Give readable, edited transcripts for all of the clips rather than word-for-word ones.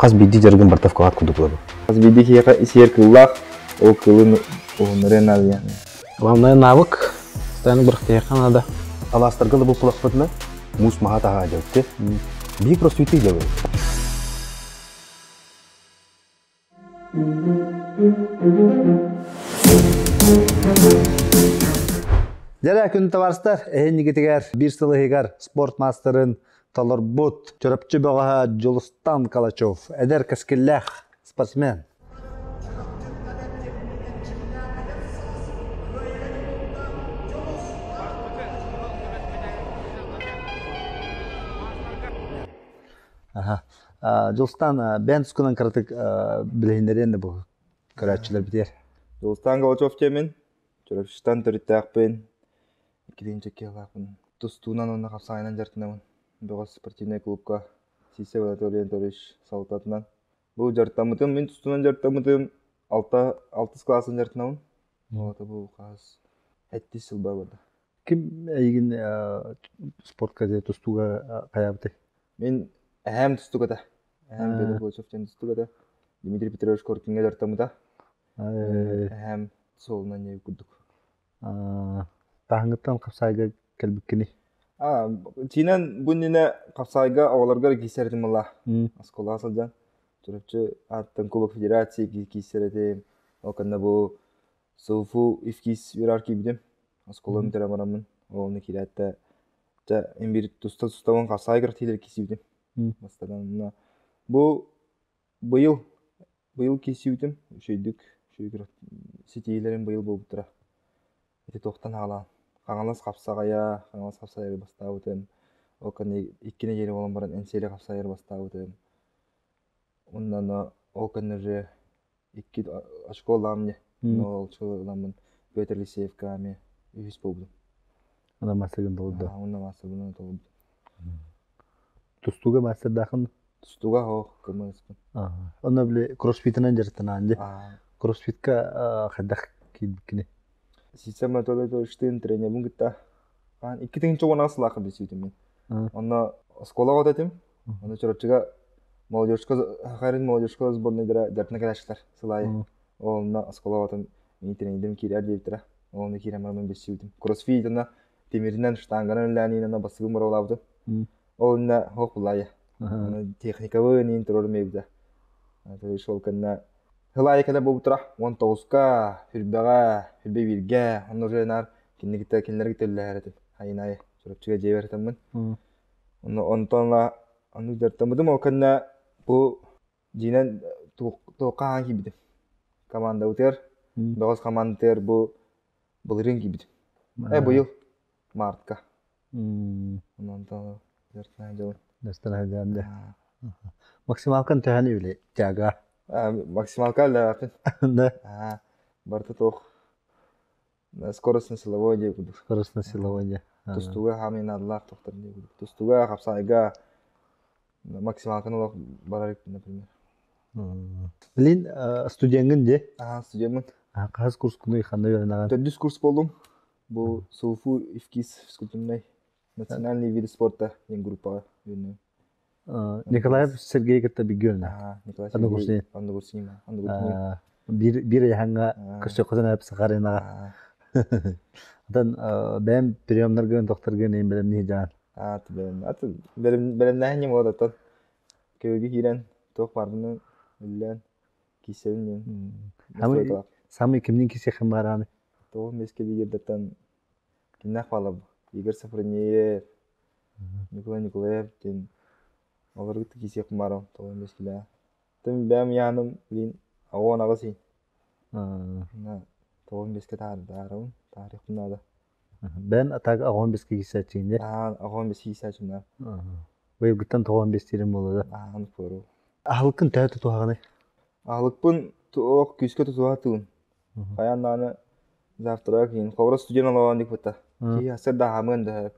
Хас биирдии дьарыгым барыта вклад курдук ылабын. Хас биирдии киһиэхэ исиэр кыыллаах, ол кыылын уһуннарыан наада диэн. Главное навык, постоянно бырахтыйыахха наада. Алаастарга да булкулахпытына муус маһа таһаа дьалты. Биһи кроссфиты делаем. Дьэрэ күн табаарыстар, эһиннигитигэр биир сыл иһигэр спорт маастарын толорбут Чөрөпчү бөҕөһө Дьулустан Калачев, эдэр кэскиллээх спортсмен. Аха. Дьулустан бэйэн тускунан кыратык билиһиннэриэн да бу көрөөччүлэр битиэр. Дьулустан Галачев диэмин, Чурапчыттан төрүттээхпин, иккитин чэккиэлээхпин. Тустуунан уонна хапсаҕайынан дьарыктанабын. Бөҕөс спортивнай клубка Сиисэ Анатолий Анатольевич салалтатынан. Бу дьарыктаммытым, мин тустуунан дьарыктаммытым алта алтыс кылаасын дьарыктанабын. Ол бу хас сэттис сыл барбыта. Ким эйигин спортка тустууга хайаабытай? Мин эһээм тустук этэ. Эһээм Петр Кулачев диэн тустук этэ. Дмитрий Петрович Коркиҥҥа дьарыктаммыта. Эһээм суолунан диэбит курдук. Таһыҥҥыттан хапсаайга кэлбиккиний? Тиинэн бу иннинэ хапсаайга оҕолорго киирсэр этим буолла. Оскуолаҕа сылдьан. Чурапчы ааттан Кубок Федерации киирсэр этим. Ол кэннэ бу СУФУ ИФКИС үөрэр киирбитим. Оскуолам бүтэрэн бараммын. Ол онно киирээт да Дьэ, эн биир туста тустабын хапсаҕай күрэхтэһиилэр киирсибитим. Бастатан бу быйыл быйыл киирсибитим үчүгэйдик үчүгэй ситиһиилэрим быйыл буолбуттара. Ити туохтан аҕалаан Хаҥалас хапсаҕайа, Хаҥалас хапсаҕайыгар бастаабытым. Ол кэннэ икки нэдиэлэ буолан баран Энсиэли хапсаҕайыгар бастаабытым. Уонна ол кэннэ уже икки очко ыллаҕым дии. Ол очко ыламмын Петр Алексеевка эмиэ үһүс буолбутум. Уонна маастаргын толордо. Уонна маастарбын толордум. Тустууга маастардаахын? Тустууга оһох кымыспын. Онно били кроссфитынан дьарыктанаан дии. Кроссфитка хайдах киирбиккиний? Сиисэм Анатольевичтыын тренербин кытта 2010 сылаахха билсибитим мин. Онно оскуолаҕа от этим. Онно Чурапчыга молодежка Хахарин молодежка сборнайдара дьарытына кэлээччилэр сыл аайы. Ол онно оскуолаҕа отон мин тренердим киирэр диэбиттэрэ. Ол онно киирэн баран билсибитим. Кроссфит онно тимиринэн штанганан үлэлээн онно бастыгын боруолаабытым. Ол иннэ хоп булаайа. Техникабын иин турарым эбитэ. Ол кэннэ Сыл аайы кэлэ буолбуттара 19-ка, Хүрбэҕэ, Хүрбэ бииргэ, онно уже наар кинилэргэ кинилэргэ үлэлэһэр этим. Айын аайы Чурапчыга дьиэбэр ытаммын. Онно онтон ыла оннук дьарыктаммытым. Ол кэннэ бу дьиинэн туохха хаһан киирбитим. Командабытыгар, бөҕөс хамаандатыгар бу былырыын киирбитим. Э, быйыл мартка. Онтон дьарыктана дьолун. Дьарыктана дьэ. Максималкан төһөн үбүлэ тяга? Максималка үлэлээппин. Да. Барыта туох скоростно-силовой диye курдук. Скоростно-силовой диye. Тустууга хаамыы наадалаах тохтор диye курдук. Тустууга, хапсаайга максималканы олох барар например. Блин, студеҥҥын дии? Аа, студеммын. Хаһыс курскунуй ханна үөрэнэҕин? Төрдүс курс буоллум. Бу СУФУ ИФКИС физкультурный национальный виды спорта диэн группаҕа үөрэнэбин. Николаев Сергей кытта бииргэ үөрэнэ. Николай Сергей Андыгурсин. Биир биир ыйаһаҥҥа көрсүөххүтүн эп Сахаринаҕа. Атын бэйэм приемнаргын тохторгын эйин бэлэмнии дьаан. Ат бэлэм ат бэлэмнээһин ньым олоротон көйгө киирэн туох баарбын үллээн киирсэбин диэн. Самый кимнин киирсиэххин баараны? Тоҕо миэскэ лидердартан кимнээх бааллар Игорь Сафронеев, Николай Николаев диэн олорго киирсиэхпин баарым тоҕо миэскэлээх. Тым бэйэм ыйааным блин 18 ый. 95-кэ таардарабын, таарыахпын наада. Бэйэн атаак 85-ке киирсээччигин дии? Аа, 85 киирсээччим да. Быйылгыттан 95 диирим буолуо да? Аа, пору. Аһылыккын төһө тутуһаҕыный? Аһылыкпын туох күүскэ тутуһа тыын. Хайаан даҕаны завтра киин холобура студент олоҕон дикпыта. Киһи сарсыарда аһамыан да сөп.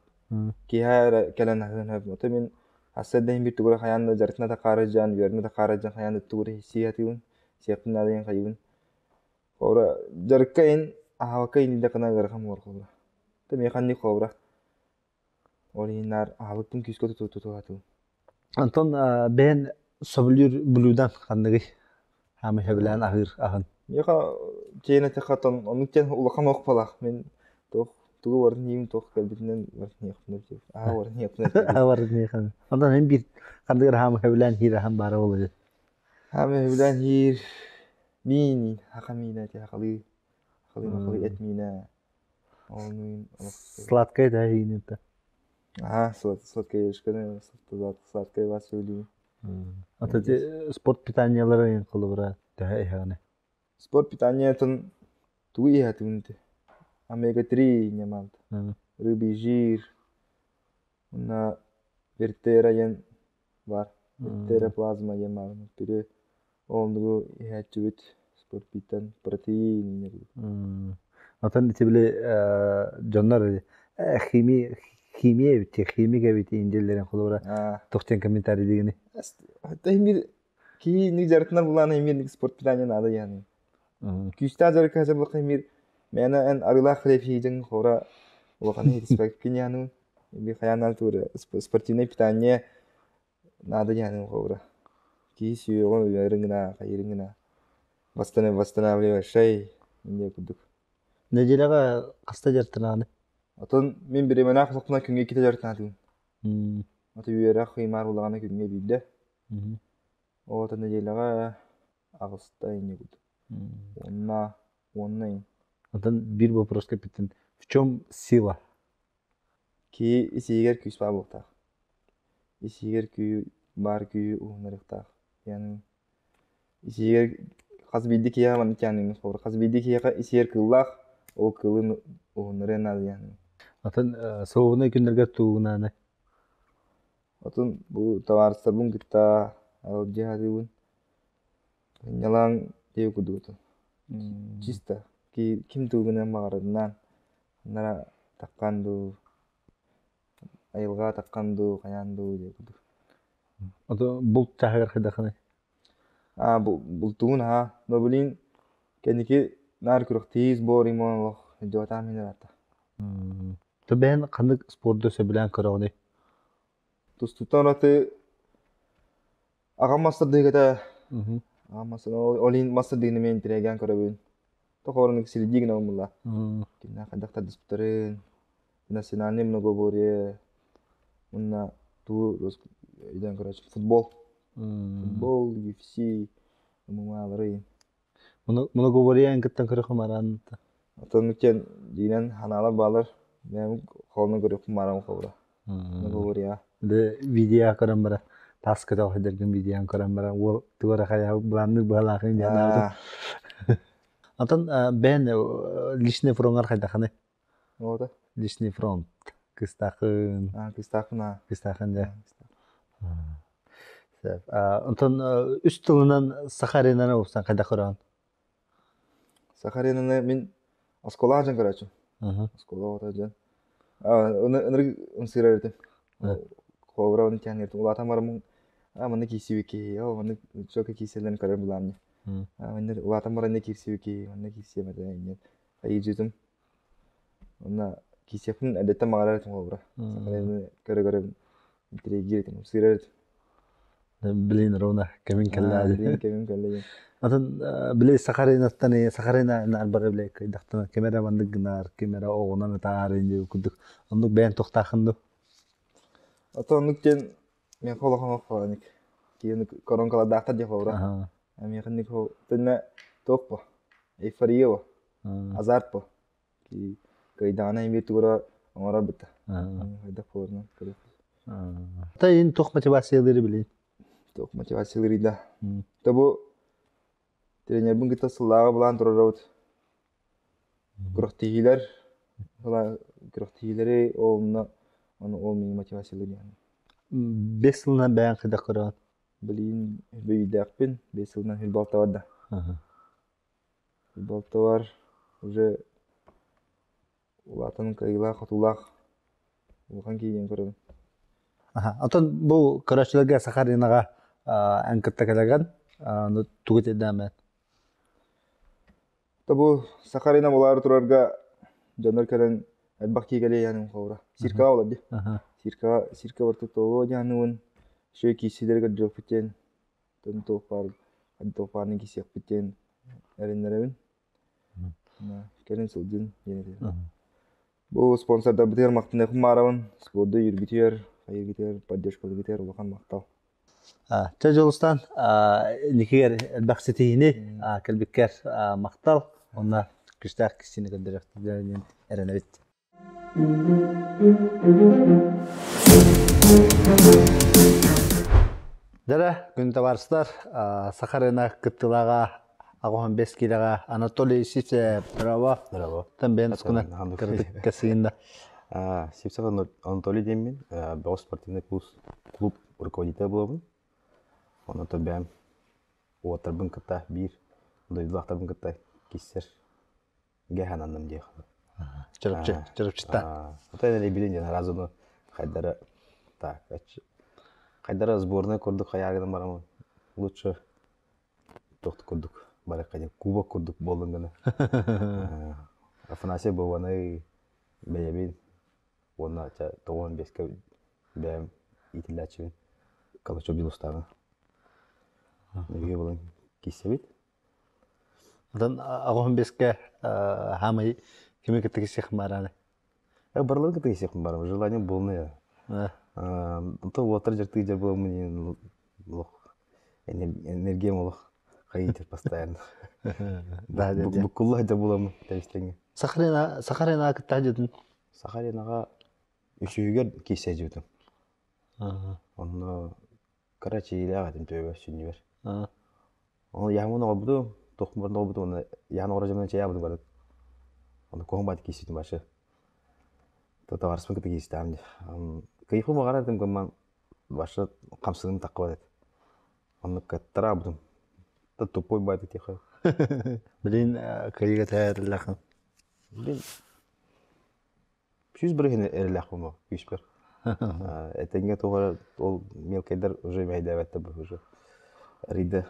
Киэһэ эрэ кэлэн аһыан сөп. Ото мин сарсыарда иһин биир тугура хайаан да дьарыктана да хаарыдьаан, үөрэнэ да хаарыдьаан хайаан да тугура сии сатыыбын, сиэхпин наада диэн хайыыбын. Холобура дьарыкка иһин аһаабакка иһиллэххинэ ыарахан буолар холобура. Тэ миэхэ инник холобура. Ол иһин наар аһылыкпын күүскэ тутуһатыым. Онтон бэйэн Сөбүлүүр блюдан ханныгый? Хаамый сөбүлээн аһыыр аһын. Миэхэ чэйин эттэххэ оттон оннук диэн улахан ох-балах. Мин туох тугу барытын иим туох кэлбитинэн барытын иэхпин эбит. Аа барытын иэхпин эбит. Барытын иэхин. Онтон мин биир ханныгар хаамый сөбүлээн иһиир аһым баара буолуо. Хаамый сөбүлээн иһиир миин, хаха миинэ ити хахалыы. Хахалыы махалыы эт миинэ. Ол миин олох Сладкое да иһиин Аа, сладкое ешканы, сладкое вас сөбүлүүбүн. Ата спорт питаниелара иһин холобура төһө иһэҕиний? Спорт питаниетын тугу иһэтигин ити? Омега-3 ньамаант, рыбий жир, уонна вертера диэн баар. Вертера плазма диэн баар. Пюре оннугу иһээччибит спорт питан протеин Отон ити били дьоннор химия химия эбит химик эбит индиэллэрин холобура туох диэн комментарий дигини? Химир киһи дьарытынар булаана химир спорт питание надо яны. Күүстээх дьарыкка сылдьар химир мээнэ эн арыылаах хлеб хийдиҥ хора улахан иһитиспэккин яны. Би хайаан тур спортивное питание Наада диэхинин холобура. Киһи сүһүөҕүн уйарын гына, хайыырын гына восстанавливающай инниэ курдук. Нэдиэлэҕэ хаста дьарыктанаҕыный? Отон мин бириэмэлээх олохпунан күҥҥэ иккитэ дьарыктанаатым. Аты үөрэх ыймаар улаҕана күҥҥэ биирдэ. Оҕото нэдиэлэҕэ аҕыста инньэ курдук. Уонна уонна Отон биир вопрос кэппиттин. В чем сила? Киһи ис-иһигэр күүс баар буолуохтаах. Ис-иһигэр күү баар күүһү уһуннарыахтаах. Яғни ис-иһигэр хас биирдии киһиэхэ маннык тиэхиньикэ холобур хас биирдии киһиэхэ ис-иһигэр кыыллаах, ол кыылын уһуннарыан наада диэн. Атын свободнай күннэргэ тугунааны? Отун бу табаарыстарбын кытта аралдьыйа сатыыбын. Ньалаҥ диэ курдук отун. Чисто ким тугунан баҕарарынан Нара таккан дуу, айылҕа таккан дуу, хайаан дуу диye курдук. Ото булт чааһыгар хайдахыный? Аа, бултугун аһаа. Но блин, кэнники наар күрэхтиис буор имон олох идиотаам мин ыраатта. То бэйэн ханнык спорду сөбүлээн көрөҕүнүй? Тустууттан ураты аҕам мастардыыгата аҕам мастар ол иһин мастардыыны мен интириэһиргээн көрөбүн. Тохоорунук сирдии гына умулла. Кинилэр хайдах тардыспыттарын, национальный многоборье, уонна тугу өйдөөн көрөөччү футбол. Футбол, UFC, ММА-лары. Многоборье кыттан көрөхүм араан. Отон үтен дьиинэн ханаалар баалар. Бэйэм холону көрүөхпүн баарам холобура. Многоборье. Де видео көрөн бара тас көтөх сылдьаргын видеоны көрөн бара уол тугу эрэ хайа былаанныыр быһалаахын диэн анаабытым. Онтон бэйэн личный фроҥҥар хайдахыный? Оҕото? Личный фронт. Кыстаахын. Аа, кыстаахпын аа. Кыстаахын дьэ. Онтон үс тылынан Саха аренаны уопсан хайдах көрөҕүн? Саха аренаны мин оскуолаҕа дьон көрөөччүм. Оскуола оҕото дьон. Ынырык ымсыырар этим. Холобура оны тиһэн улаатан бараммын манна киирсибикки, ол маннык чөкө киирсэллэрин көрөр булаамньы. Манна улаатан баран киирсибикки, манна киирсиэм этэ иннин айыдьытым. Онно киирсиэхпин эрдэттэн баҕарар этим холобура. Сахалины көрө-көрө интриигиир этим, ымсыырар этим. Блин, ровно кэмин кэллэ. Блин, кэмин кэллэ. Атын били Сахаринаттан Сахарина арбара биле кыйдахтана ким эрэ маннык гынар, ким эрэ оҕунан ытаар инди курдук оннук бэйэн тохтаахын ду? Ото оннук диэн миэхэ улахан оххооник. Киһини коронкаладаахтар диэх холобура. Миэхэ инник төннө туох бо? Эйфория бо. Азарт бо. Кыйдаҕына эмиэ тугура оҥорор бытта. Хайдах буоларынан көрүөх. Та ин туох мотивациялыыры билин? Туох мотивациялыырый да. То бу тренербин кытта сыллааҕы былаан турарабыт. Күрэхтэһиилэр күрэхтэһиилэри ол ону ол миигин мотивациялыыр диэн. Бес сылынан бэйэҥ хайдах көрөҕүн? Билигин өйдөөкпүн, 5 сылынан хүлбалта барда. Хүлбалтабар уже улаатан кыайыылаах-хотуулаах улахан киһи диэн көрөбүн. Отон бу көрөөччүлэргэ Сахаринаҕа эн кытта кэлэгэн тугу тирдээмэт? То бу Сахарина булаары турарга дьоннор кэлэн элбэх киһи кэлиэ холобура. Циркаҕа олорду. Циркаҕа цирка барта тоҕо дианыбын үчүгэй киирсиилэри көрдүөхпүт диэн. Тон туох баар туох баарынан кисиэхпит диэн эрэннэрэбин. Кэлин сылдьын диэн этэр. Бу спонсордарбытыгар махтаныахпын баарабын. Спорду өйүүргүтүгэр, хайыыргытыгар, поддержкалыыргытыгар улахан махтал. Чэ Дьулустан, инникигэр элбэх ситиһиини кэлбиккэр махтал. Онно күүстээх киһини көрдөрүөхтэр диэн эрэнэбит. Дара күн табаарыстар, Саха рына кыттыылааҕа 85 киилэҕэ Анатолий Сивцев, браво. Браво. Тан бэйэн тускуна кыратык кэсиинда. Сивцев Анатолий диэммин, бөҕө спортивный клуб руководитель буолабын. Онон бэйэм уолаттарбын кытта биир дойдулаахтарбын кытта киссэр Гэхананным диэх. Чырапчы, чырапчыта. Вот это билин диэн разуну хайдара так хайдара сборная курдук хайаагынан барамын лучше тохт курдук барыкка диэн кубок курдук буоллун гына. Афанасий Бованый бэйэбин уонна 95-ке бэйэм иитиллээччибин Калачев Дьулустааны. Биһиги булан киссэбит. Оттон аҕыһын бэскэ хаамай кими кытта кисиэх барааны? Барыларын кытта кисиэх барам. Желание полное. То уотар жартыы жар буоламмын олох энергиям олох хайытыр постоянно. Да, да, да. Буккулла жа буоламмын тэбистеңе. Сахарина Сахарина кытта жытын. Сахаринаға үсүүгэр кисе жытым. Онно кыра чиилээх этим төбө сүнньүбэр. Ону яһамын оҕолбутум, туохпун оҕолбутум, уонна яһан оҕоро дьонун чэйэ барыт. Ону куһун баат кииситим башы. Товарыспын кытта киистэҕим дии. Кыйыхпын баҕарар этим гымман башы хамсыгым таххыбат эт. Онну кыттараабытым. Та тупой баат этиэхэ. Билин кыйыга тээриллэхин. Билин 100% эрэлээхпин бу күүспэр. Этэҥҥэ туох эрэ ол мелкайдар уже мэһэйдээбэттэр бу уже. Арыйда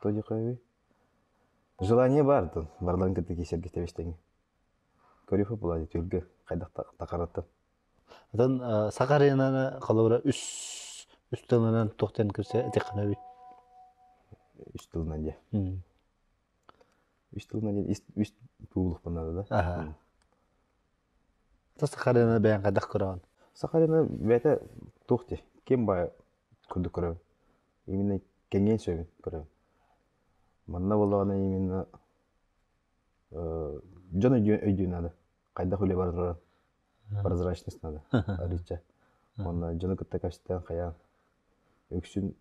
то диэххэ Желание баар тон барларын кытта киисэргэ тэбистэҥи. Көрүөххэ буолаа дии түһүлгэ хайдах тахараттан. Атын саха аренаны холобура үс үс тылынан туох диэн көрсө этиххинэбий? Үс тылынан дии. Үс тылынан диэн үс туулукпун наада да. Аха. Сахарина бэйэҥ хайдах көрөҕүн? Сахарина бэйэтэ туох дии, ким баайа курдук көрөбүн. Именно кэҥиэн сөбүн көрөбүн. Манна буоллаҕына именно дьон өйдүөн наада. Хайдах үлэ бара турарын. Прозрачность надо. Арыычча. Уонна дьону кытта кэпсэтэн хайаан үксүн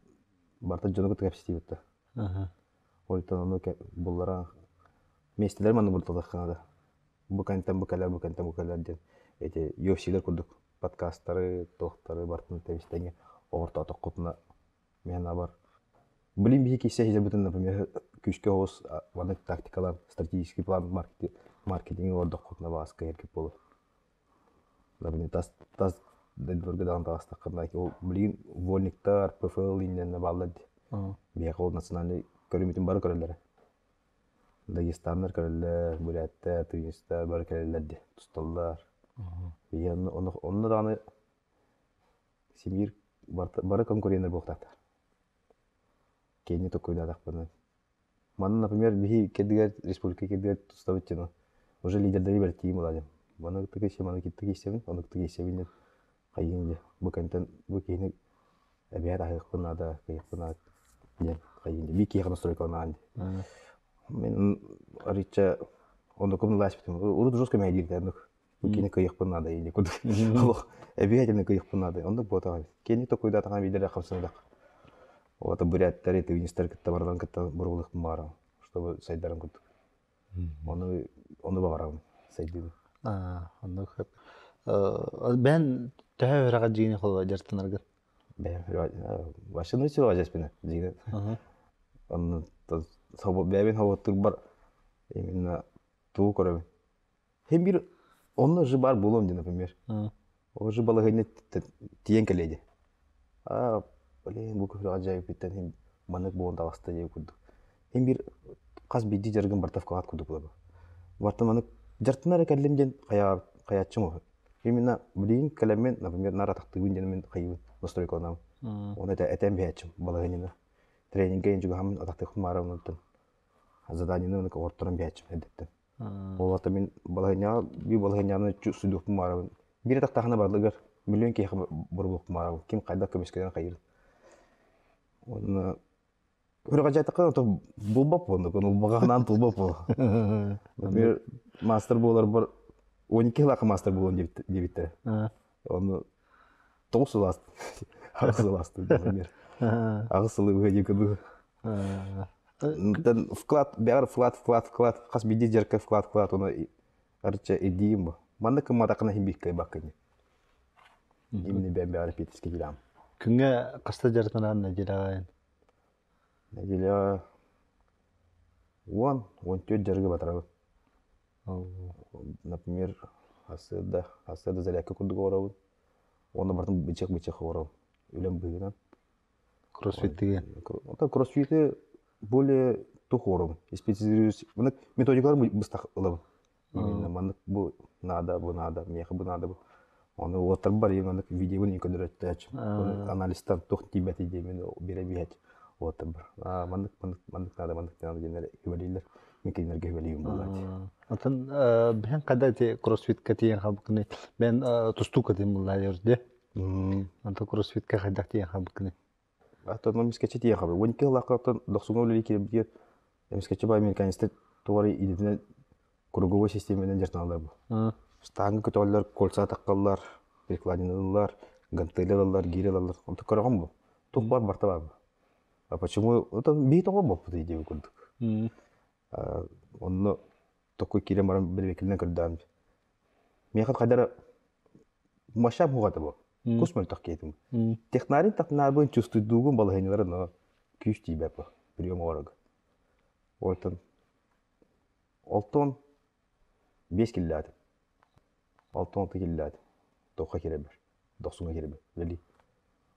барыта дьону кытта кэпсэтиибит да. Ойтон ону булларан миэстэлэр манна булталыахха наада. Бу кэнтэн бу кэлэр, бу кэнтэн бу кэлэр диэн эти UFC-лэр курдук подкастары, туохтары барытын тэбистэҥҥэ оҕортоотоххутуна миэхэ бар. Блин, биһи кисе сизебытын, например, күүскэ оҕус маннык тактикалар, стратегический план маркетинг оҕордоххутуна бааска эркип буолар. Например, тас тас дойдуларга даҕаны таҕыстаххына, ол билигин вольниктар, ПФЛ иннэнэ бааллар дии. Биһиэхэ ол национальный көрүҥмүтүн бары көрөллөрө. Дагестаннар көрөллөр, буряттар, тувинецтар бары кэлэллэр дии, тусталлар. Биһиги онно онно даҕаны Сибиир бары конкуреннар буолуохтаахтар. Киэҥник толкуйдаатахпына. Манна, например, биһи кирдигэр, республика кирдигэр тустабыт дьоно уже лидердэри бэртиим буолаа Маны кытта киирсэбин, маны кытта киирсэбин, ону кытта киирсэбин диэн хайыын дии. Бу кэнтэн бу киһини эбээт аһыахпын наада, кыйыахпын наада диэн хайыын дии. Биир киһиэхэ настройкаланаан дии. Мин арыычча оннукум ыласпытым. Урут жестко мэһэйдиир оннук. Бу кини кыйыахпын наада или курдук. Олох эбиһэтинэ кыйыахпын наада. Оннук буотаҕа. Кини токуйдаатаҕына биирдэрэ хамсанадах. Ота буряттары, тувинецтары кытта барыларын кытта буругулуохпун баҕарабын, чтобы сайдарым курдук. Ону ону баҕарабын сайдыыбын. Оннук сөп. Бэйэн төһө үөрэҕэ дьиҥи холуба дьарыктанаргын? Бэйэм вообще научила дьэспинэ дьиҥи. Онно бэйэбин хоботтурбар именно тугу көрөбүн. Хем бир онно же бар буолуом дии, например. Ол же балаһыанньа тиийэн кэлиэ дии. Аа, блин, бу күһүрэ ажайыппыттан хим маннык буолан таҕыста диye курдук. Хим бир хас биирдии дьарыгым барыта вклад курдук буолар. Барыта маннык дьартына эрэ кэллим диэн хайааччым уһу. Именно билигин кэлэммин, например, наар атахтыыбын диэн мин хайыыбын настройкаланабын. Оны этэ этэн биһээччим балаһыанньаны. Тренингэ инжугаһаммын атахтыахпын баарабын онтон заданиены ону оҕорторон биһээччим эрдэттэн. Ол ата мин балаһыанньаҕа биир балаһыанньаны судуохпун баарабын. Биир атахтаахына барылыгар миллион киһиэхэ боруобуохпун баарабын. Ким хайдах көмүскэнэн хайыыр. Уонна Үрҕадьаатахха то булбап буолла, улбаҕанаан тулбап буол. Например, мастер буоларбар 12 сылаахха мастер буолуон диэбиттэрэ. Ону 9 сыл ааста. 8 сыл ааста, например. 8 сылы быһа диэки быһа. Вклад, бэҕэр вклад, вклад, вклад, хас биирдии дьарыкка вклад, вклад, оны арыча идиим бу. Манна кымматахына хин биир кыайбаккын. Именно бэҕэр питерский дилам. Күҥҥэ хаста дьарыктанан нэдиэлэҕэ Нэдиэлэҕэ 10-14 дьарыгы батарабын. Например, сарсыарда, сарсыарда зарядка курдук оҥоробун. Уонна барытын бычах-бычах оҥоробун. Үлэм быһыынан. Кроссфит деген. Оттон кроссфиты более тух оҥоробун. Специализируюсь. Методикалар быстах ылабын. Именно маннык бу наада, бу наада, миэхэ бу наада бу. Ону уолаттарбар ийэм маннык видеобун ийэ көрдөрөттөөч. Анализтан туох тиийбэтий диэмин биэрэ биһэт уолаттарбар. Маннык маннык маннык наада, маннык наада диэннэр үбэлииллэр. Мин кинилэргэ үбэлиибин буоллаати. Атын биһэн хада ити кроссфитка тиийэн халбыкыны мен тустуука тиийэн буллаа дьэ. Антон кроссфитка хайдах тиийэн халбыкыны? Оттон эмискэччи тиийэн хаалбыт. 12 сыллаахха оттон дохсуҥҥа үлэлии киирбитигэр эмискэччи баай американецтар туох эрэ идэтинэн круговой систиэмэнэн дьарыктаналлар бу. Штанга көтөҕөллөр, кольца таххаллар, перекладиналар, гантели ылаллар, гири ылаллар. Онтон көрөҕүн бу. Туох баар барыта баар бу. А почему? Это биһи тоҕо боппут идея курдук. Онно токуй киирэн баран бэрэбиэркэлэнэн көрдөөн. Миэхэ хайдара мощам хуҕата бу. Кус мөлтөх киһитим. Технарин технарбын чувствуйдуугун балаһыанньалара но күүс тиийбэт бу прием оҕорого. Оттон олтон 5 киллээтим. 6 киллээтим. Тоққа кирэбэр. Дохсуҥа кирэбэр. Үлэлии.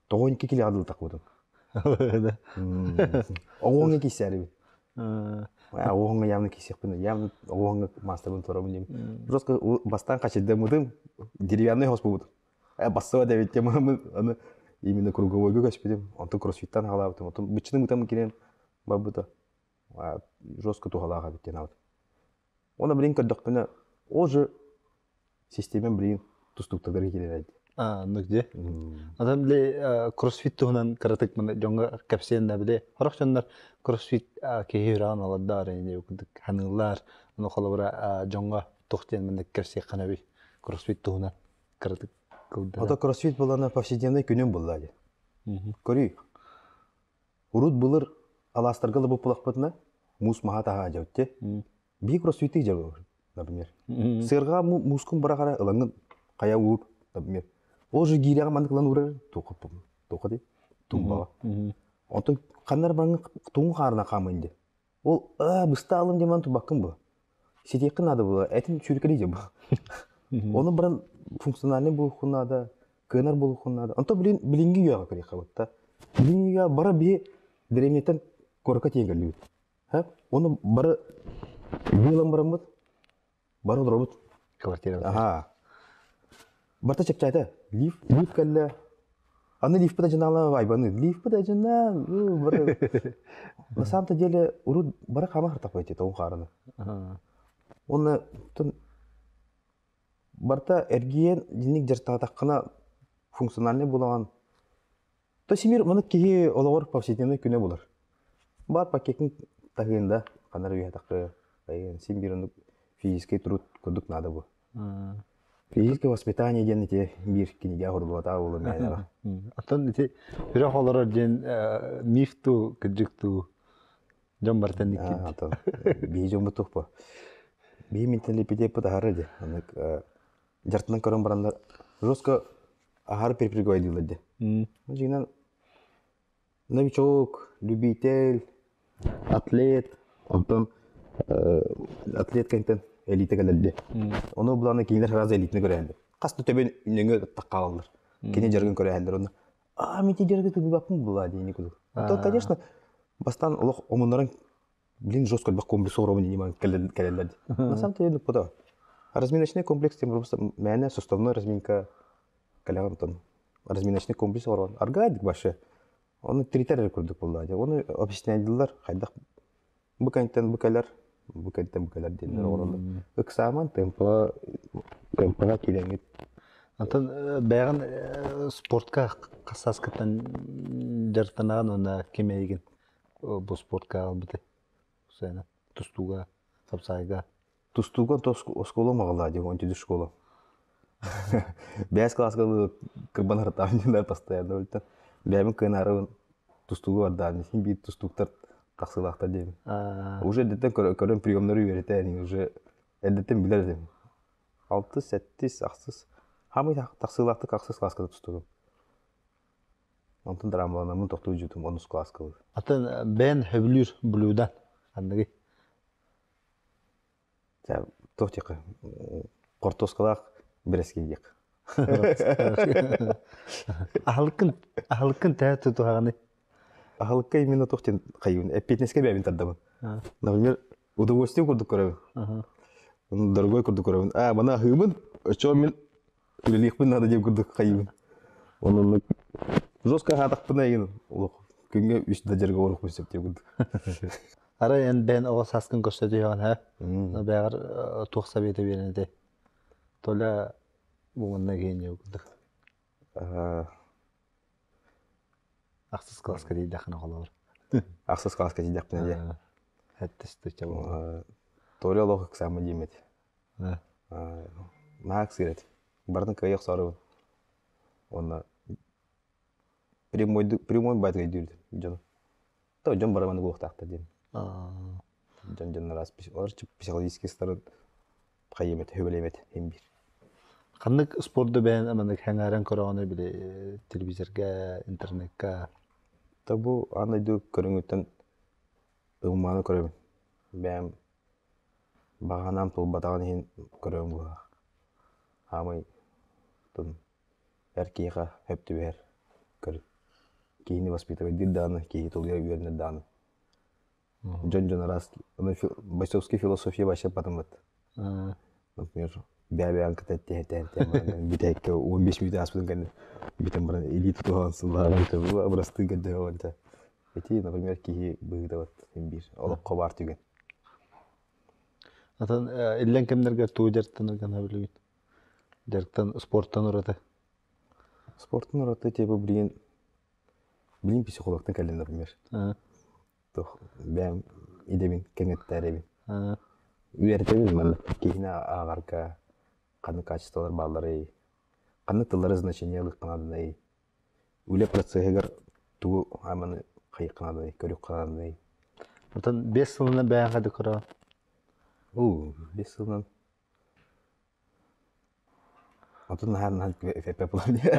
Тоҕо 12 киле адыл тахпытым. Оҕуоҥҥа киссээрибин. Оҕуоҥҥа явно киссиэхпин, явно оҕуоҥҥа маастарбын туорамын диэм. Просто бастаан хачайдаммытым, деревянный хоспубутум. Бассыба дэбит темамын аны именно круговойга көспүтүм. Онтон кроссфиттан хаалаабытым. Онтон быччыны мытам кирен барбыта. Жестко туһалаах эбит диэн аабыт. Оны блин көрдөхпүнэ, ол же системем блин тустууктарга киирэр А, ну где? Адам били кроссфит туһунан кыратык маны дьоҥҥо кэпсиэн да били сорох дьоннор кроссфит киһи үрэҕин олордоор ини курдук ханыыллар ону холобура дьоҥҥо туох диэн маннык кэпсиэххин эбий кроссфит туһунан кыратык кылдана. Ото кроссфит булана повседневный күнүм булла ди. Көрүй. Урут былыр алаастарга лыбыппылахпытына муус маһа таһаа дьабытте. Бии кроссфиты дьабы, например. Сыарга муускун бырахара ылаҥын хайа уур, например. Ол же гиирэҕэ маннык ылан уурар туохха туохха дии тумбаҕа. Онтон ханнар бараҥҥын туҥ хаарына хаамын дии. Ол аа быста алым диэн тубаккын бу. Ситиэххин наада була, этин сүүркэлии дьэ бу. Ону баран функциональный буолуоххун наада, кыанар буолуоххун наада. Онтон билин билиҥҥи үйэҕэ көрүөххэ батта. Билиҥҥи үйэҕэ бары биһи древнеттэн куоракка тиийэн кэллибит. Оны бары быылан бараммыт, бары олоробут. Квартира. Аха. Барта чэпчээтэ. Лифт, лифт кэллэ. Аны лифпыта дьанаала айбаны. Лифпыта дьана бары. На самом-то деле урут бары хаама хартаппайти тоҕун хаараны. Уонна барта эргийэн дьинник дьартаатаххына функциональный буолаҕын. То симир маны киһи олоҕор повседневный күнэ булар. Бар пакетин таһыында ханар үйэтахы син бир оннук физический труд курдук надо бу. Физическое воспитание диэн ити биир кинигэ оһорулуотаа буолу мээнэҕэ. Оттон ити үрэх олорор диэн миф туу, кырдьык туу дьон барытын иккит. Биһи дьоммут туох бу. Биһи менталитеппит аһары дии. Анык дьартынан көрөн бараннар жестко аһары перепрыгивайдыылар дии. Дьиҥинэн новичок, любитель, атлет, онтон атлет кэнтэн элита кэлэрди. Ону буланы кинилэр сразу элитini көрөһөллөр. Хас да төбөн нөҥө таххаалалар. Кини дьарыгын көрөһөллөр онно. А, мен ти дьарыгы тыгыбаппын була диэни курдук. Оттон, конечно, бастаан олох омуннарын блин жестко элбэх комплекс оҥоробун диэн кэлэллэр. На самом деле, ну, разминочный комплекс тем просто мээнэ суставной разминка кэлэҕин оттон разминочный комплекс оҥорон аргаайдык вообще. Ону тиритэр эрэ курдук буолла дии. Ону объясняйдылар хайдах бу кэнниттэн бу кэлэр, бу кэнниттэн бу кэлэр диэннэр оҥороллор. Ыксааман темпа темпаҕа киирэҥҥит. Онтон бэйэҕин спортка хас сааскыттан дьарыктанаҕын уонна ким эйигин бу спортка аҕалбытай? Сцена тустууга, хапсаайга. Тустууга оскуола маҕалаа дии, онтүдү школа. Бэс класска кырбан хартаан диэннэр постоянно өлтөн. Бэйэбин кыанаарыбын тустууга бардаан син биир тустууктар тахсыылаахтар диэбин. Уже эрдэттэн көрөн приемнары үөрэтэн уже эрдэттэн билэр этим. Алтыс, сэттис, ахсыс. Хамый тахсыылаахтык ахсыс класска тустугум. Онтон драмаланаммын тохтуу дьутум онус класска. Атын бэйэн хөбүлүүр блюдан ханныгый? Туох диэххэ хортуоскалаах бэрэски диэх. Аһылыккын аһылыккын тэһэ тутуһаҕыный? Аһылыкка именно туох диэн хайыбын эппиэтинэскэ бэйэбин тардабын. Например, удовольствие курдук көрөбүн. Дорогой курдук көрөбүн. А, маны аһыыбын, оччоҕо мин үлэлиэхпин наада диэн курдук хайыыбын. Онон жестко аһаатахпына игин олох күҥҥэ үс да дьарыгы оҥоруохпун сөп диэн курдук. Арай эн бэйэн оҕо сааскын көрсө түһэҕин һэ? Бэҕэр туох совета биэрэн этэй? Толя бу манна гений курдук. Ахсыс класска тиийдэххинэ холобур. Ахсыс класска тиийдэхпинэ дии. Хэттис тыча буолла. Толя олох ыксаама диэмэт. Наһаа ыксыыр этим. Барытын кыайа охсоорубун. Уонна прямой прямой баайдык өйдүүр дьону. То дьон барабаны буолуохтаахтар диэн. Дьон дьон араас психологический сторон хайыам этэ, хөбөлөйүм этэ иһин биир. Ханнык спорду бэйэн маннык сэҥээрэн көрөҕүнүй били телевизорга, интернекка? То бу аан дойду көрүҥүттэн ылмааны көрөбүн. Бэйэм баҕанаам туолбатаҕын иһин көрөбүн быһыылаах. Хаамай тын эр киһиэхэ сөп түбэһэр көрүҥ. Киһини воспитывайдыыр даҕаны, киһи тулуйар үөрэнэр даҕаны. Дьон-дьон араас бойцовский философия вообще потом Например, бэйэ-бэйэҕин кытта эттэһэ-эттэһэ бүтэһиккэ 15 мүнүүтэ ааспытын кэннэ бүтэн баран илии тутуһан сыллаһан образцы көрдөһө Ити, например, киһи быһыыта вот син биир олоххо баар түгэн. Атын иллэҥ кэмнэргэр тугу дьарыктанаргын сөбүлүүгүн? Дьарыктан спорттан ураты. Спорттан ураты типа блин блин психологтан кэллим, например. Туох бэйэм идэбин кэҥэттээрэбин. Үөрэтэбин манна киһини ааҕарга ханнык качестволар баалларый, ханнык тыллары значение ылыахха нааданый, үлэ процеһыгар тугу аманы хайыахха нааданый, көрүөххэ нааданый. Отон 5 сылынан бэйэҥ хады көрөҕүн? Уу, 5 сылынан Отун наһаа наһаа эппэт буолар дии.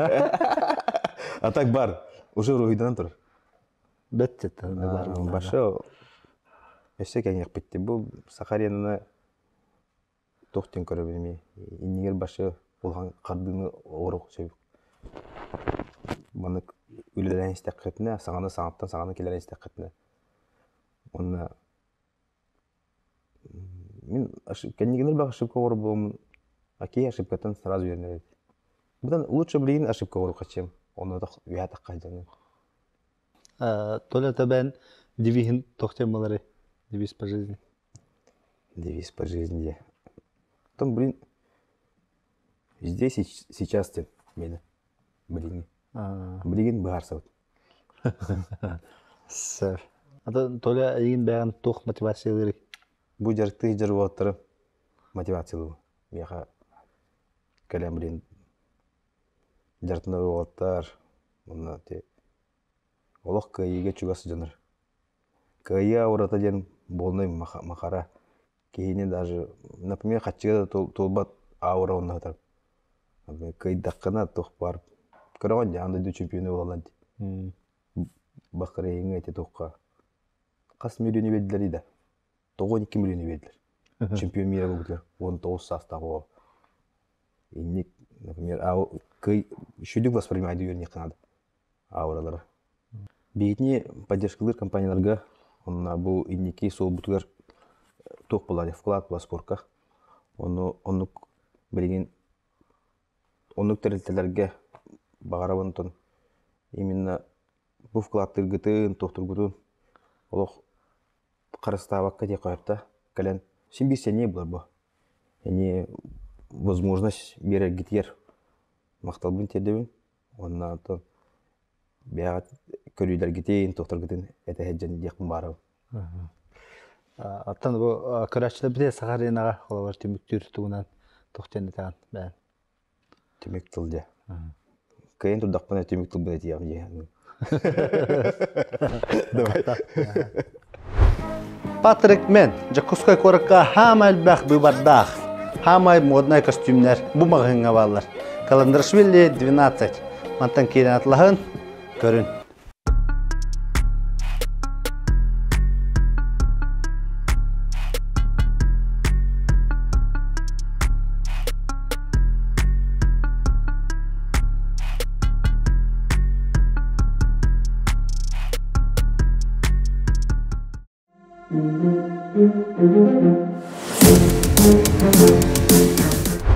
А так бар, уже уруһуйданан турар. Бэт баар Баша өссө кэҥиэхпит Бу Саха аренаны туох диэн көрөбүн эмиэ. Иннигэр башы улахан хардыыны оҥоруох сөп. Маннык үлэлээн истэххитинэ, саҥаны саҥаттан саҥаны киллэрэн истэххитинэ уонна Мин кэннигин элбэх ошибка оҥорбутум, окей, ошибкаттан сразу үөрэнэр эбит. Бутан лучше билигин ошибка оҥоруохха чем онно үөһэ тахха дьаҥын. Толя табэн девиһин тохтем балары девиз по жизни. Девиз по жизни. Потом, блин, здесь и сейчас тем мені. Билигин. Билигин быһаарсабыт. Сэр. Ата Толя эйигин бэйэҕин туох мотивациялыырый? Бу дьарыктыы дьарыгыттары мотивациялыыбын. Миэхэ кэлэн блин дьарыктанар уолаттар уонна ти олох кыайыыга чугас дьоннор. Кыайыы аурата диэн буолнай махара. Киһини даже, например, хаччыга да туолбат аура онно сытар. Кыайдаххына туох баар көрөҕүн дии, аан дойду чемпиона буолан дии. Бахрейҥҥа ити туохха хас миллиону биэрдилэрий да? 92 миллиону биэрдилэр. Чемпион мира буолбутугар 19 саастаах уол. Инник, например, кый үчүгдүк воспринимайды үөрэниэххэ наада ауралары. Биһигини поддержкалыыр компанияларга онно бу инники суолбутугар туох буолар вклад буолар спорка. Ону оннук билигин оннук тэрилтэлэргэ баҕарабын онтон именно. Бу вкладтыыргытын, туохтургутун олох харыстаабакка диэххэ сөп да. Кэлэн син биир сэниэ булар бу. Эни возможность биэрэргитигэр махталбын тиэрдэбин. Уонна оттон бэйэҕит көрүүлэргитин, туохтаргытын этэ сылдьан диэхпин баарабын. Оттон бу көрөөччүлэр бите Саха аренаҕа холобур түмүктүүр тугунан туох диэн этэҕин бэйэн? Түмүк тыл дьэ. Кыайан турдахпына түмүк тылбын этиэҕим дии. Давай. Патрик Мен, Дьокуускай куоракка хаамай элбэх быыбардаах, хаамай моднай костюмнар бу маҕаһыыҥҥа бааллар. Каландрашвили 12. Мантан киирэн атлаһын, көрүн.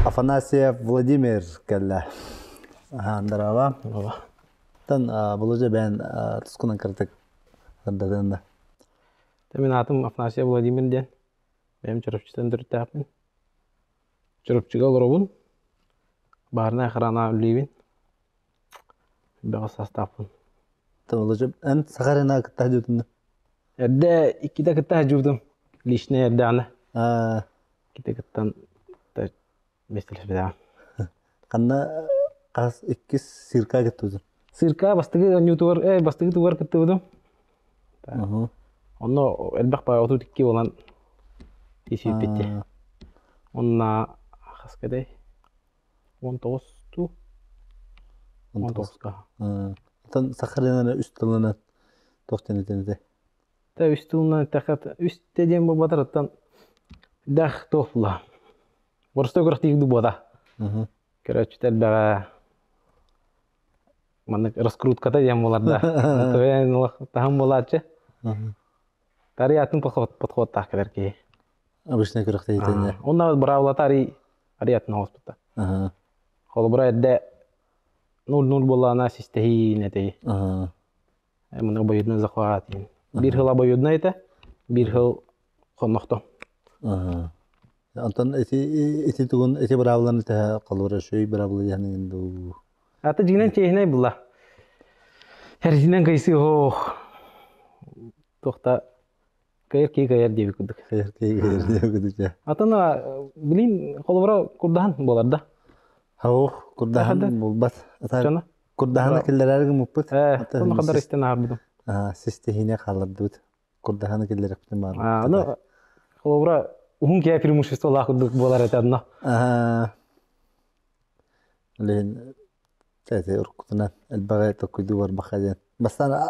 Афанасьев Владимир кэллэ. Здорово. Тан Володя бэйэн тускунан кыратык сырдатыан да. Мин аатым Афанасьев Владимир диэн. Бэйэм Чурапчыттан төрүттээхпин. Чурапчыга олоробун. Баарынай охрана үлэлиибин. Бөҕө састааппын. Володя, эн Саха арена кытта сылдьыбытын да? Эрдэ иккитэ кытта сылдьыбытым. Личный эрдэҕинэ. Иккитэ кыттан миэстэлэспэтэҕим. Ханна хас иккис цирка кыттыбытын? Цирка бастакы оонньуутугар, бастакы тугар кыттыбытым. Онно элбэх баҕа 32 буолан тиийсибиппит. Онно хас кэтэй? 19 туу? 19-ка. Оттон саха эрэ үс тылынан туох диэн этэн этэ? Тэ үс тылынан эттэххэ үс тэ диэн буолбатар оттон дах туох була. Боростой күрэхтиир буота. Көрөөччүтэ элбэҕэ маннык раскрутката диэн буолар да. Таһым буолааччы. Тарый атын подходтаах кэлэр киһи. Обычный күрэхтэһиитэ. Онно быраабылата арый арый атын оҕуспута. Холобура эрдэ 0-0 буоллаҕына систэһии этэй. Маны обоюдный захват диэн. Биир сыл обоюдный этэ, биир сыл хоннохто. Онтон ити ити тугун ити быраабыланы тэһэ холобура үчүгэй быраабыла диэн дуу. Ата дьиҥинэн чиэһинэй булла. Эрдинэн кыйсыы ох. Туохта кыайар киһи кыайар диэбит курдук. Кыайар киһи кыайар диэбит курдук. Атын билин холобура курдаһан буолар да. Ох, курдаһан булбат. Курдаһаны киллэрэр гыммыппыт. Онно хадар истэн аарбытым. Систиһине хааллардыбыт. Курдаһаны киллэрэппитин баар. Аны холобура уһун киһи преимуществолаах курдук буолар этэ онно. Лин эти уруккутунан элбэҕи токкуйдуу барбахха диэн. Бастаан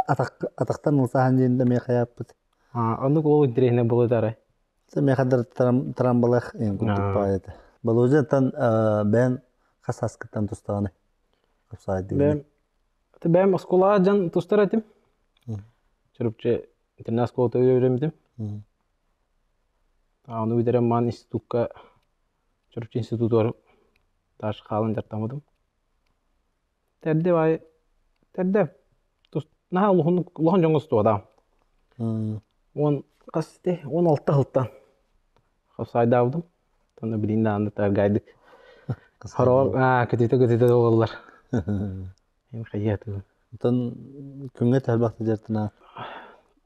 атахтан ылсаһан диэн да миэхэ хайааппыт. Оннук ол интэриэһинэй буолуо арай. Миэхэ да трамбалах эн курдук баҕайы этэ. Болуодьаттан бэйэн хас сааскыттан тустаҕыный? Бэйэм бэйэм оскуолаҕа дьон тустар этим. Чурапчы интернат оскуолата үөрэммитим. Ону бүтэрэн маан институкка Чурапчы институтугар таш хаалан дьарыктаммытым. Тэрдэ баай тэрдэ тус наһаа улахан улахан дьоҥҥо тустубатаҕым. Уон хас ити 16 сылтан хапсаайдаабытым. Онно билигин даҕаны таргайдык. Хороҕор көтүтэ-көтүтэ буолаллар. Эн хайыатыгын. Оттон күҥҥэ элбэх дьарыктана.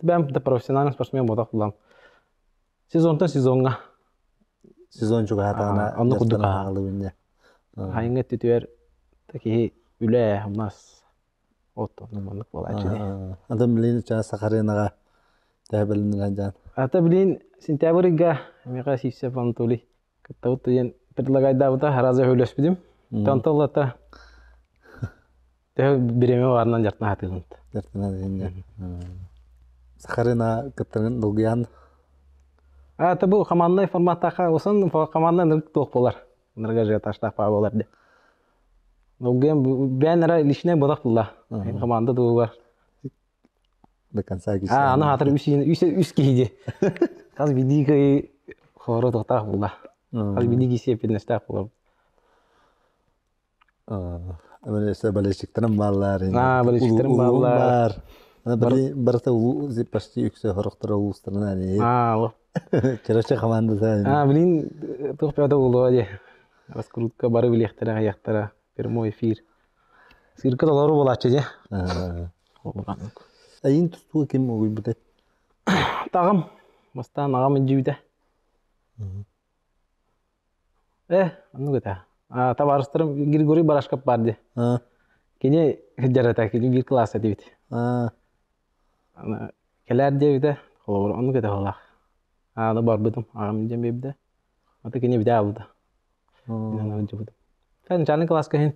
Бэм да профессиональный спортсмен буолбатах булам. Сезонтан сезоҥҥа. Сезон чугаһаатаҕына Онно курдук аҕалыбын дьэ. Хайыҥҥа өттүтүгэр киһи үлэ, хамнас от оннук маннык буолааччы дии. Ата билин чаас Сахарынаҕа тэһэ дьаан. Ата билин сентябрь ыйга миэхэ Сивцев Анатолий кыттабыт диэн предлагайдаабыта раза өлөспүтүм. Тантал ата төһө бириэмэ баарынан дьартына хатыыбын. Дьартына дьиҥэ. Сахарына кыттарын долгуйан. Ата бу командный форматтаха усан командный нырык туох болар. Нырыга ажиотажтаах паа болар де. Долгуйан бээн эрэ личнэй бодох булла. Команда тугугар. До конца А, аны хатыр үс үс үс киһи ди. Хас бидии кый хоро тохтаах булла. Хас бидии киси эппитинэстээх болар. Болельщиктарым бааллар. Аа, болельщиктарым бааллар. Барыта почти үксэ хорохторо улуустарынан. Аа, Чарача командата. Аа, блин, туох бөҕөтө буолуо дии. Раскрутка бары билиэхтэрэ, хайыахтара. Прямой эфир. Сыырка толору буолааччы дии. Айын тустууга ким угуйбутай? Таҕам. Бастаан аҕам илдьибитэ. Э, оннук этэ. А, табаарыстарым Григорий Барашков баар дии. Кини сылдьар кини биир кылаас этибит. Кэлээр диэбитэ, холобур, оннук этэ буоллаах. Ааны барбытым, аҕам дьэн биэрбитэ. Ата кини битэ аалбыта. Мин сылдьыбытым. Начальный кылааска иһин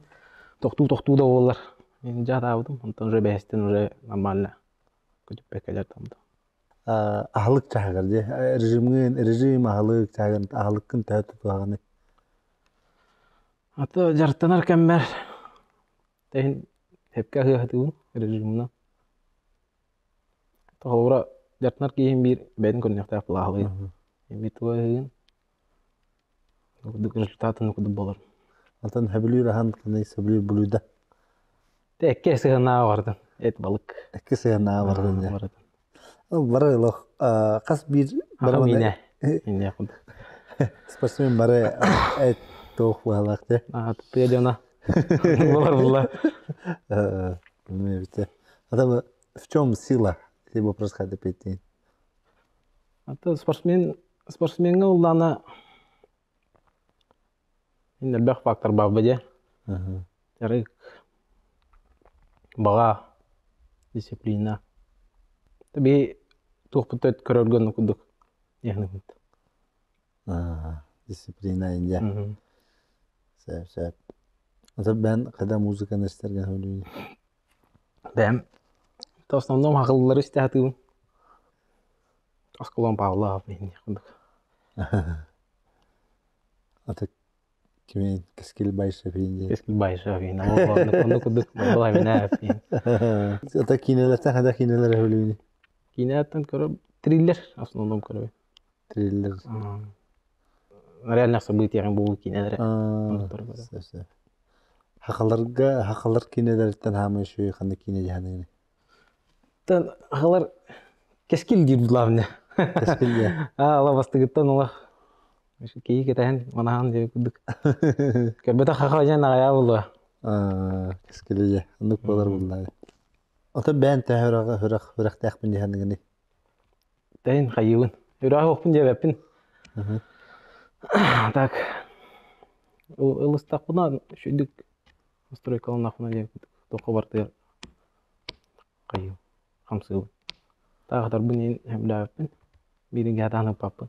тохтуу-тохтуу да буоллар. Мин дьаатаабытым, онтон уже бэһистэн уже нормально көтүппэккэлэр тамда. Аһылык чаһыгар дии. Режимҥин, режим аһылык чаһыгар аһылыккын төһө тутуһаҕыный? Ата дьарыктанар кэммэр тэһин тэпкэ аһыахатыыбын режимынан. Холобура, дьарыктанар киһим биир бэйэтин көрүнүөхтээх былааһылыын. Биир тугу аһыыгын, курдук результатын курдук буолар. Антон сөбүлүүр аһан қандай сөбүлүүр блюдо? Экке сыһынаа бардын. Эт балык. Экке сыһынаа бардын дьэ. Бары лох хас биир бары мине. Мине курдук. Спортсмен бары эт туох быһалаах дьэ. Аа тыа дьоно. Булар булла. Билбэбит. Ата в чем сила? Если вопрос хотя бы Ата спортсмен спортсмеҥҥа ыллаана элбэх фактор баар дьэ. Дьарык, баҕа, дисциплина. Биһи туохпут көрөргө оннук курдук диэхнэбит. Дисциплина инде. Сөп, сөп. Ата бэн когда музыканы истэргэ сөбүлүүгүн? Бэм в основном хахыллары истэ сатыыбын. Осколон Павлов иһиннэх курдук. Ата кимин Кэскил Байшев иһин Кэскил Байшев иһин. Оннук курдук Байбал Аминаев иһин. Ата киинэлэртэн хада киинэлэр сөбүлүүгүн? Киинэттэн көрө триллер основном көрөбүн. Триллер. Реальных событиях буолуу киинэлэрэ. Хахаларга хахалар киинэлэриттэн хаамай үчүгэй ханнык киинэ дьаһаныгыный? Тан хахалар кэскил диир главное. Кэскил диэ. Аа, ала бастыгыттан олох киһи кэтэһэн манаһан диэ курдук. Көрбөтөх хаха дьэн аҕайаа буолуо. Аа, кэскил дьэ. Оннук буолар буллаа. Ото бээн төһө үрэх үрэхтээхпин дьаһаныгыный? Тэйин хайыыбын. Үрэҕи уохпун диэбэппин. Так ылыстахпына үчүгдүк настройкаланнахпына диэн туохха барытыгар хайыым хамсыыбын. Таахтарбын иһин сөбүлээбэппин. Биирин кэһэтаан ыппаппын.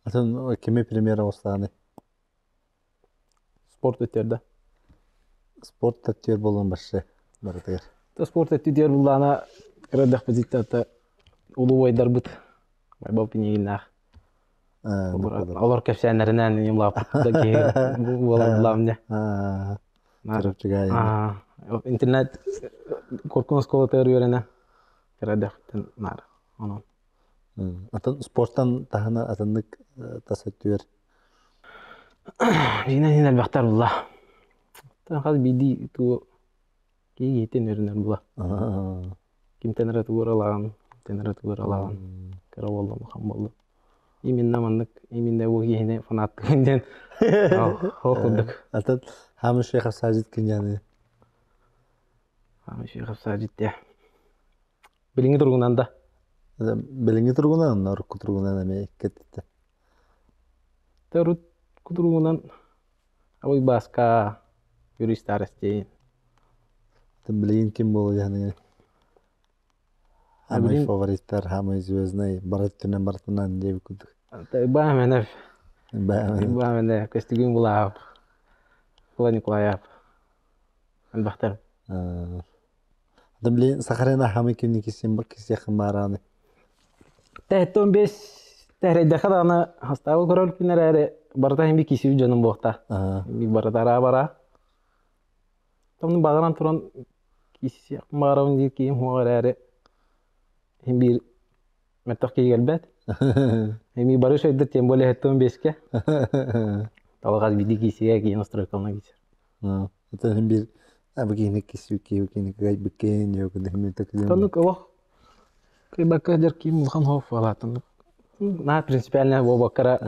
Атын кими премьера оҕустааный? Спорт өттүгэр да? Спорт өттүгэр буолуон барсы барытыгар. Спорт өттүгэр буллаана кыра эрдэхпититтэн улуу убайдарбыт Байбал Пинигиннаах олор кэпсээннэринэн улааппыт киһи буолар булаам дьэ. Интернет Куркун оскуолатыгар үөрэнэ кыра эрдэхпиттэн наар онон. Атын спорттан таһына атыннык тас өттүгэр Дьиҥинэн иһин элбэхтэр булла. Хас биирдии тугу киһи киһиттэн үөрэнэр була. Кимтэн эрэ тугу ыралаан, кимтэн эрэ тугу ыралаан, кыра буоллум, улахан буоллум. Именно маннык, именно бу киһини фанаттыгын диэн ол курдук. Атын Хамыш Шейхов Сажид киньяны. Хамыш Шейхов Сажид диye. Билиҥҥи туругунан да. Билиҥҥи туругунан, урукку туругунан эмиэ икки Төрүт кутуругунан Абый Бааска, Юрий Старостин. Билигин ким буолуо Хамай фавориттар, хамай звездный, бары өттүнэн барытынан диэбит курдук. Баменев. Баменев, Көстүгүн Булаев, Кула Николаев. Элбэхтэр. Да блин, Сахарина хамай кимни кисим кисиэхин баараны. Тэһэттэн бес тэһрэйдэхэ даҕаны хастаабы көрөр эрээри барыта иһин би кисиби дьонум буохта. Би барыта араа бара. Томну баҕаран туран кисиэхпин баҕарабын диир киһим суох эрээри иһин биир мөлтөх киһи кэлбэт. Эми бары шойдыр тем более хэттэн беске. Талҕас биди кисигэ киин настройкалана кисер. Атын бир абы киһини киһи киһини кыайбыккин диэбиккин. Тоннук олох кыйбакка дьэр киим улахан хоф буолаатыннык. На принципиально буолбаккара.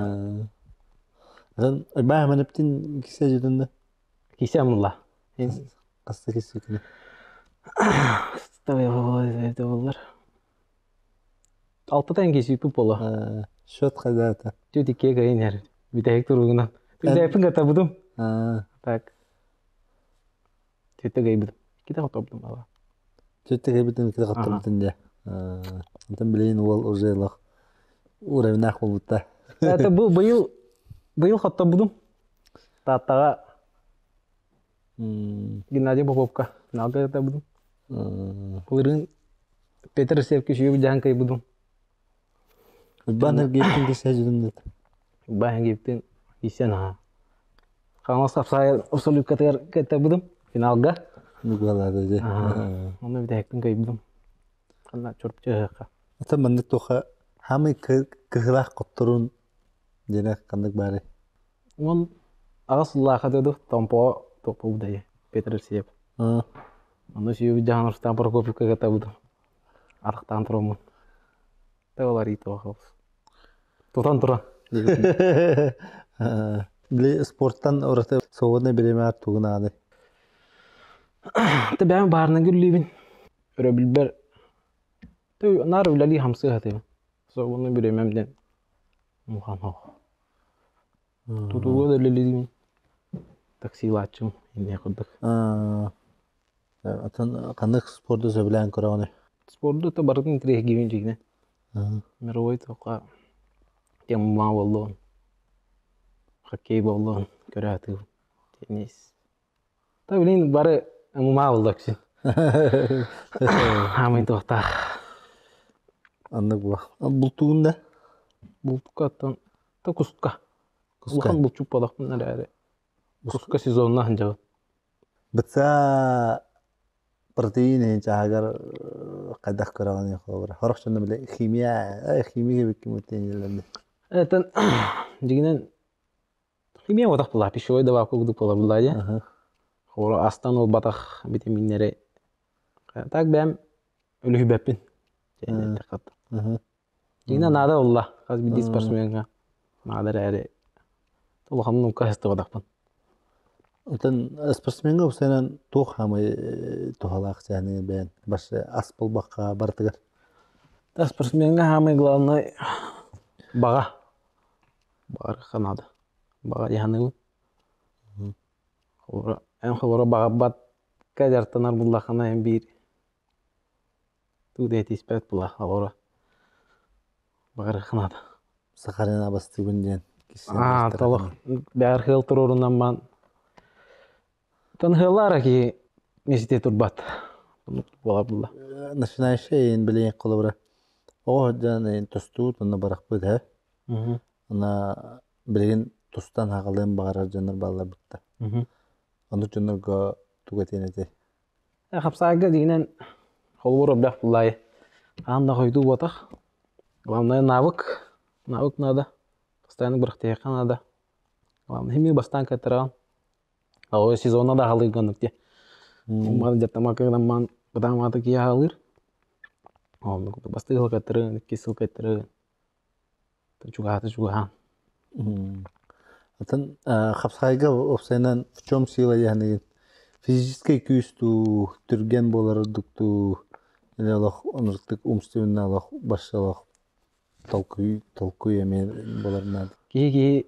Атын баа манептин кисе жутунда. Кисе амулла. Аста кисе күнү. Боллар. Алтатан кисиппит буола. Счет хайдаата. Түт иккиэ кыайын иһэр. Бүтэһик туругунан. Бүтэһикпин кытта Так. Түттэ кыайбытым. Иккитэ хотторбутум ала. Түттэ кыайбытын иккитэ хотторбутун дьэ. Онтон билигин уол уже лох уровеннаах буолбутта. Это бу быйыл быйыл хотторбутум. Тааттаҕа Геннадий Поповка финалга кыттабытым. Былырыын Петр Севки сүйүбүт дьаһан кыайбытым. Уйбаан Эргиэптин кисэ дьүдүн Уйбаан Эргиэптин кисен аха. Хаҥалас хапсаайы абсолюткатыгар кыттабытым финалга. Нугалаада дьэ. Онно бүтэһикпин кыайбытым. Ханна чурпчы ыһыахха. Ата маннык туха хамый кыһылаах хотторун диэнэ ханнык баары? 18 сыллаахха дылы Томпоҕо туохпут Петр Алексеев. Онно сүйүбүт дьаһан Рустам Прокопьевка кытабытым. Арахтаан тураммын. Табалар иитуох Тутан туран. Били спорттан ураты свободный бириэмэ тугун ааны? Тэ бэйэм баарынан күллүүбүн. Өрөбүлбэр наар үлэлии хамсыы сатыыбын. Свободный бириэмэм диэн мухан хоох. Тутууга да үлэлиибин. Таксилааччым иннэ курдук. Атын ханнык спорду сөбүлээн көрөҕүнүй? Спорду то барытын интэриэһиргиибин дьиҥинэн. Мировой туохха темма буоллун, хоккей буоллун көрө сатыыбын. Теннис. Та билин бары ММА буолла үксүн. Хаамый туохтаах. Аннык була. Бултугун да? Бултукка оттон та куска. Улахан булчук буолахпын эрээри. Куска сезонна сылдьабын. Бытса протеин иһин чааһыгар хайдах көрөҕүнүй холобура? Сорох дьоно бile химия, химия кэбиккин бутиэнилэрди. Этен дьигинэн химия батах була, пищевой добавка курдук буолар булла дии. Холобура астан ылбатах витаминнэри так бэйэм үлүһүйбэппин. Дьиҥинэн наада буолла хас биирдии спортсмеҥҥа наада эрээри улаханын укка сыстыбатахпын. Оттон спортсмеҥҥа уопсайынан туох хаамай туһалаах сэһэниҥ бэйэн бас ас булбакка барытыгар? Спортсмеҥҥа хаамай главное баҕа. Баҕарыахха наада. Баҕа дьаһаныыбын. Холобура, эн холобура баҕарбакка дьарыктанар буллаххына эн биир Тугу да этиспэт була олоро. Баҕарыахха наада. Сахалин абастыыбын диэн Аа, толох бэҕэр хыал туруорунан бан Тон киһи миэстэтигэр турбат. Буола булла. Начинающий ин билигин холобура оҕо сылдьан тустуу онно барахпыт һэ. Ана билигин тустан хаҕалыан баҕарар дьоннор бааллар бытта. Ону дьоннорго тугу этиэн этэй? Хапсаайга дьиҥинэн холобур элбэх буллаайы. Хаһан да хойдуу буотах. Главное навык. Навык надо. Постоянно бырахтыахха надо. Главное химия бастаан кыттараҕын. Ол сезонна да аһалыырга оннук дии. Маны дьаптамакка гынан бытаамаата киһи аһалыыр. Оннук бастыы сыл кыттырыын, иккис сыл кыттырыын. Чугаһата чугаһаан. Атын хапсаайга уопсайынан в чем сила диэхэнигин физическэй күүс дуу, түргэн буолар ордук дуу, или олох оннуктук умственный олох барса олох толкуй толкуй эмиэ буолар наада. Киһи киһи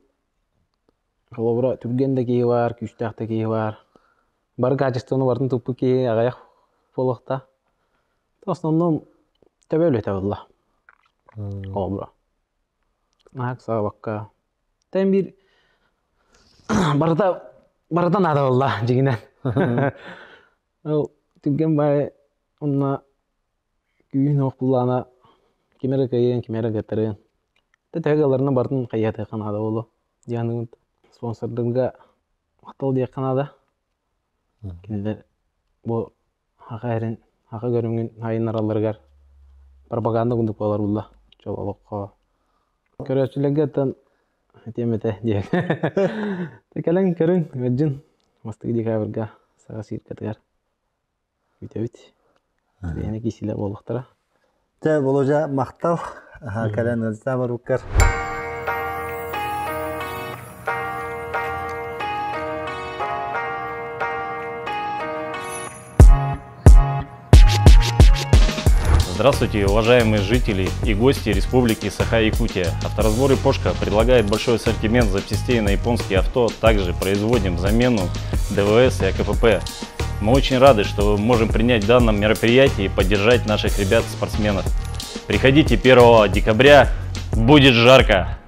холобура түргэн да киһи баар, күүстээх да киһи баар. Бары качествоны барытын туппут киһи аҕыйах буолуохтаах. В основном төбө үлэтэ буолла. Холобура. Наһаа саҕабакка. Тэн биир барыта барыта наада буолла дьиҥинэн. Ол түргэн баай онно күүһүн ох буллаана ким эрэ кыайыан, ким эрэ кыаттарыан. Төһө кыалларынан барытын хайыатыахха наада буолуо. Дианыгын спонсордарга махтал диэххэ наада. Кинилэр бу Саха эрин, саха көрүҥүн сайыннаралларыгар пропаганда курдук буолар булла чол олоххо. Көрөөччүлэргэ оттон этиэм этэ диэн. Кэлэн көрүҥ, ыалдьын. Бастакы декабрьга Саха циркатыгар Бүтэбит. Бэйэни киисилэ буолуохтара. Дьэ, Володя, махтал. Кэлэн ыалдьытаа баруккар. Здравствуйте, уважаемые жители и гости Республики Саха-Якутия. Авторазбор Япошка предлагает большой ассортимент запчастей на японские авто. Также производим замену ДВС и АКПП. Мы очень рады, что можем принять в данном мероприятии и поддержать наших ребят-спортсменов. Приходите 1 декабря, будет жарко!